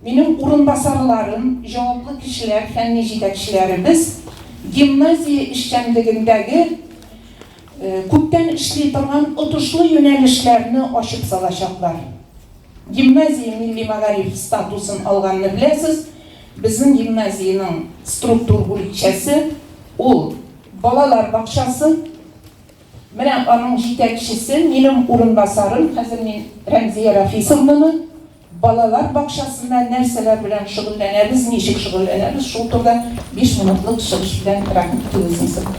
Минем урынбасарларым, җаваплы кешеләр, фәнни җитәкчеләребез гимназия эшчәнлегендәге күптән эшли торган отышлы юнәлешләрне ачып салачаклар. Гимназия милли мәгариф статусын алганны беләсез. Безнең гимназиянең структур бүлекчәсе ул балалар бакчасы. Менә аның җитәкчесе, минем урынбасарым, хәзер мин Рәмзия Рафисовнаны балалар бакчасында нәрсәләр белән шөгыльләнәбез, ничек шөгыльләнәбез, шул турыда 5 минутлык чыгыш белән рәхим итүегезне сорыйм.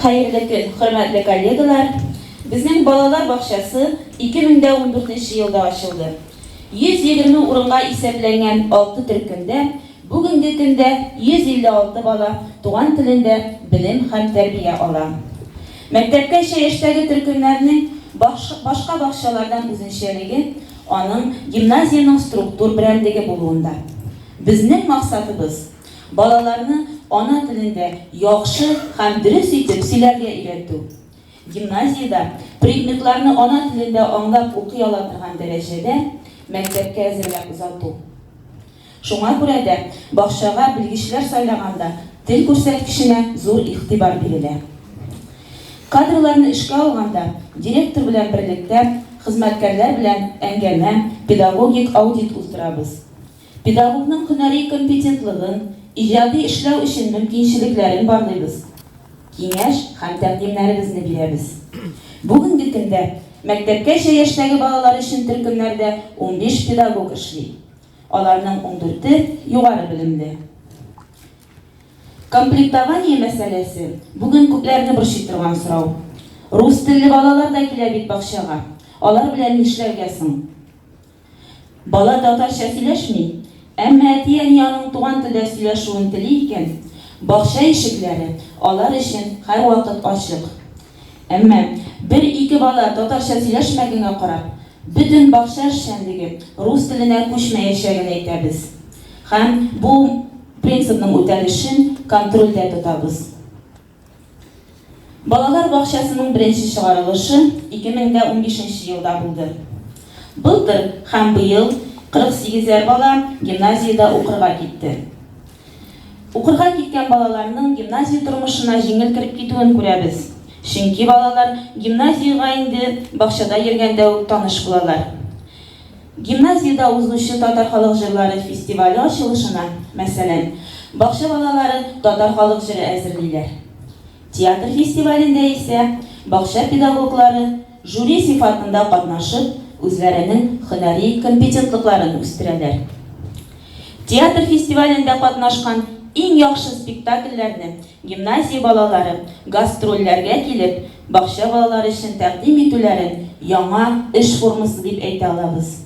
Хәерле көн, хөрмәтле коллегалар! Безнең балалар бакчасы 2014 елда ачылды. 120 урынга исәпләнгән алты төркемдә бүгенге көндә 156 бала туган телендә белем һәм тәрбия ала. Мәктәпкәчә яшьтәге төркемнәрнең башка бакчалардан үзенчәлеге аның гимназиянең структур берәмлеге булуында. Безнең максатыбыз, балаларны ана телендә яхшы һәм дөрес итеп сөйләргә өйрәтү. Гимназиядә предметларны ана телендә аңлап укый ала торган дәрәҗәдә мәктәпкә әзерләп озату. Шуңа күрә дә бакчага белгечләр сайлаганда тел күрсәткеченә зур игътибар бирелә. Кадрларны эшкә алганда директор белән берлектә хезмәткәрләр белән әңгәмә, педагогик аудит уздырабыз. Педагогның һөнәри компетентлыгын, иҗади эшләү өчен мөмкинчелекләрен барлыйбыз, киңәш һәм тәкъдимнәребезне бирәбез. Бүгенге көндә мәктәпкәчә яшьтәге балалар өчен төркемнәрдә 15 педагог эшли. Аларның ундүрте, югары белемле. Комплектование мәсьәләсе бүген күпләрне борчый торган сорау. Рус телле балалар да килә бит бакчага. Алар белән нишләргә соң? Бала татарча сөйләшми, әмма әти-әни аның туган телдә сөйләшүен тели икән, бакча ишекләре алар өчен һәрвакыт ачык. Әмма бер-ике бала татарча сөйләшмәгәнгә карап, бөтен бакча эшчәнлеге рус теленә күчмәячәген әйтәбез. Һәм бу принципның үтәлешен контрольдә тотабыз. Балалар бакчасының беренче чыгарылышы 2015 нче елда булды. Былтыр һәм быел 48 әр бала гимназиядә укырга китте. Укырга киткән балаларның гимназия тормышына җиңел кереп китүен күрәбез. Чөнки балалар гимназиягә инде бакчада йөргәндә үк таныш булалар. Гимназиядә узучы татар халык җырлары фестивале ачылышына, мәсәлән, бакча балалары татар халык җыры әзерлиләр. Театр фестивалендә исә бакча педагоглары жюри сыйфатында катнашып, үзләренең һөнәри компетентлыкларын үстерәләр. Театр фестивалендә катнашкан иң яхшы спектакльләрне гимназия балалары гастрольләргә килеп, бакча балалары өчен тәкъдим итүләрен яңа эш формасы дип әйтә алабыз.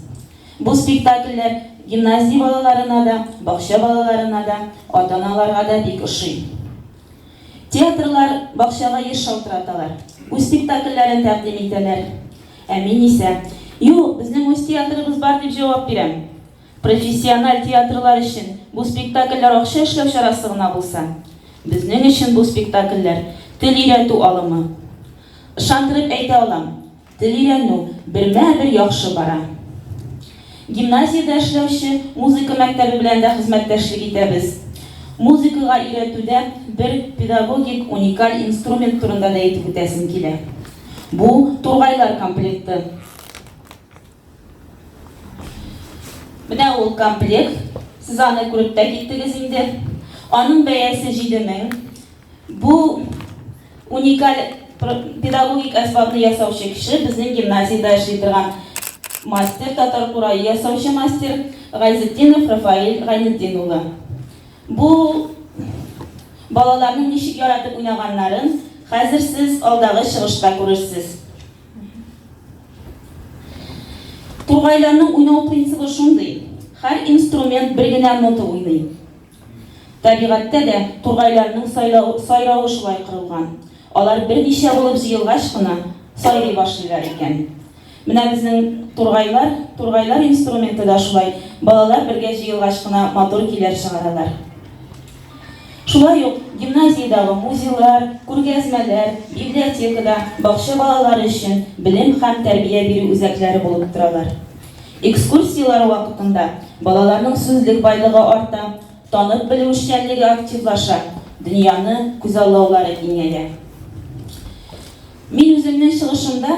Бу спектакльләр гимназия балаларына да, бакча балаларына да, ата-аналарга да бик ошый. Театрлар бакчага еш шалтыраталар, үз спектакльләрен тәкъдим итәләр. Ә мин исә, Юк, безнең үз театрыбыз бар, дип җавап бирәм. Профессиональ театрлар өчен бу спектакльләр акча эшләү чарасы гына булса, безнең өчен бу спектакльләр, тел өйрәтү алымы. Ышандырып әйтә алам, тел өйрәнү бермә-бер яхшы бара. Гимназиядә эшләүче музыка мәктәбе белән дә хезмәттәшлек итәбез. Музыкага өйрәтүдә бер педагогик уникаль инструмент турында да әйтеп үтәсем килә. Бу, тургайлар комплекты. Менә ул комплект. Сез аны күреп тә киттегез инде. Аның бәясе 7000. Бу уникаль педагогик әсбапны ясаучы кеше безнең гимназиядә эшли торган мастер, татар курае ясаучы мастер Гайзетдинов Рафаэль Гайнетдин улы. Бу балаларның ничек яратып уйнаганнарын хәзер сез алдагы чыгышта күрерсез. Тургайларның уйнау принцибы шундый, һәр инструмент бер генә нота уйный. Табигатьтә дә тургайларның сайравы шулай корылган. Алар берничә булып җыелгач кына сайрый башлыйлар икән. Менә безнең тургайлар, тургайлар инструменты да шулай, балалар бергә җыелгач кына матур көйләр чыгаралар. Шулай ук гимназиядәге музейлар, күргәзмәләр, библиотека да бакча балалары өчен белем һәм тәрбия бирү үзәкләре булып торалар. Экскурсияләр вакытында балаларның сүзлек байлыгы арта, танып белү эшчәнлеге активлаша, дөньяны күзаллаулары киңәя. Мин үземнең чыгышымда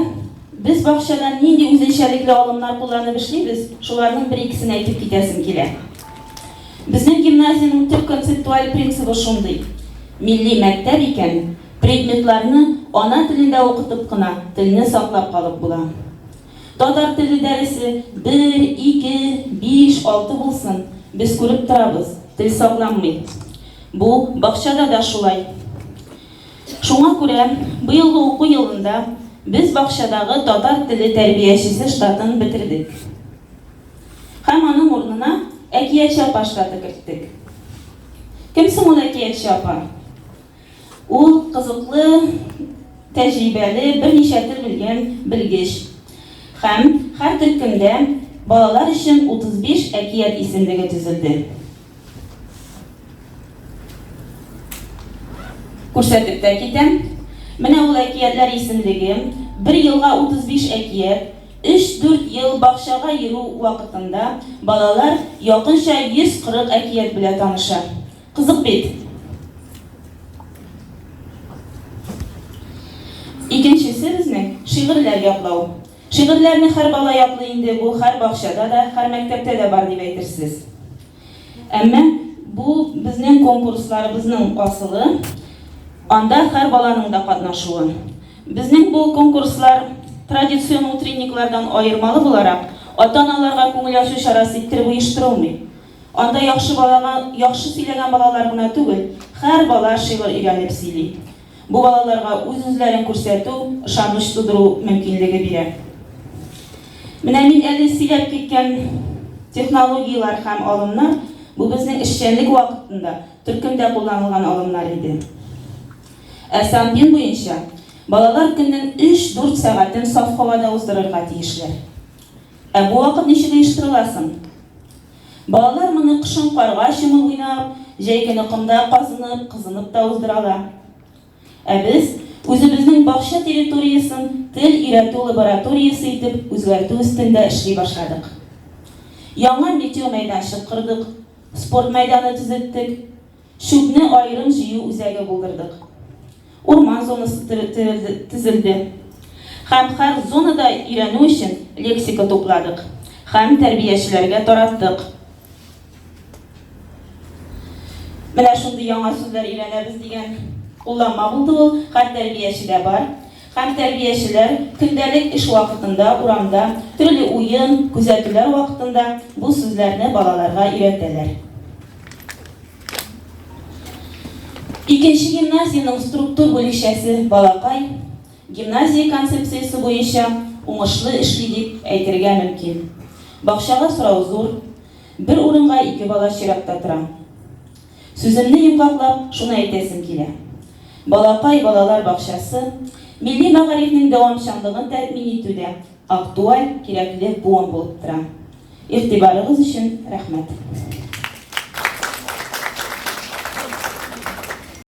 без бакчада нинди үзенчәлекле алымнар кулланып эшлибез, шуларның бер-икесен әйтеп китәсем килә. Безнең гимназиянең төп концептуаль принцибы шундый, милли мәктәп икән, предметларны ана телендә укытып кына телне саклап калып була. Татар теле дәресе бер, ике, биш, алты булсын, без күреп торабыз, тел сакланмый. Бу, бакчада да шулай. Шуңа күрә быелгы уку елында без бакчадагы татар теле тәрбиячесе штатын бетердек. Һәм аның урынына әкиятче апа штаты керттек. Кем соң ул әкиятче апа? Ул кызыклы, тәҗрибәле, берничә тел белгән белгеч. Һәм һәр төркемдә балалар өчен 35 әкият исемлеге төзелде. Күрсәтеп тә китәм. Менә ул әкиятләр исемлеге. Бер елга 35 әкият. Өч-дүрт ел бакчага йөрү вакытында балалар якынча 140 әкият белә таныша. Кызык бит! Икенчесе безнең, шигырьләр ятлау. Шигырьләрне һәр бала ятлый инде, бу һәр бакчада да, һәр мәктәптә дә бар дип әйтерсез. Әмма бу безнең конкурсларыбызның асылы, анда һәр баланың да катнашуы. Безнең бу конкурслар традицион утренниклардан аермалы буларак, ата-аналарга күңел ачу чарасы иттереп оештырылмый. Анда яхшы балага, яхшы сөйләгән балалар гына түгел, һәр бала шигырь өйрәнеп сөйли. Бу балаларга үз-үзләрен күрсәтү, ышаныч тудыру мөмкинлеге бирә. Менә мин әле сөйләп киткән технологияләр һәм алымнар, бу безнең эшчәнлек вакытында төркемдә кулланылган алымнар иде. Ә СанПин буенча, балалар көннең өч-дүрт сәгатен саф һавада уздырырга тиешләр. Ә бу вакыт ничек оештырыла соң? Балалар моны кышын карга чумып уйнап, җәй көне комда казынып, кызынып та уздыра ала. Ә без үзебезнең бакча территориясен тел өйрәтү лабораториясе итеп үзгәртү өстендә эшли башладык. Яңа метеомәйданчык кордык, спорт мәйданы төзеттек, Чүпне аерым җыю үзәге булдырдык. Урман зонасы төзелде. Һәм һәр зонада өйрәнү өчен лексика тупладык һәм тәрбиячеләргә тараттык. Менә шундый яңа сүзләр өйрәнәбез дигән кулланма булды ул, һәр тәрбиячедә бар. Һәм тәрбиячеләр көндәлек эш вакытында урамда төрле уен, күзәтүләр вакытында бу сүзләрне балаларга өйрәтәләр. Икенче гимназиянең структур бүлекчәсе Балакай гимназия концепциясе буенча уңышлы эшли дип әйтергә мөмкин. Бакчага сорау зур, бер урынга ике бала чиратта тора. Сүземне йомгаклап, шуны әйтәсем килә. Балакай балалар бакчасы милли мәгарифнең дәвамчанлыгын тәэмин итүдә актуаль, кирәкле буын булып тора. Игътибарыгыз өчен рәхмәт.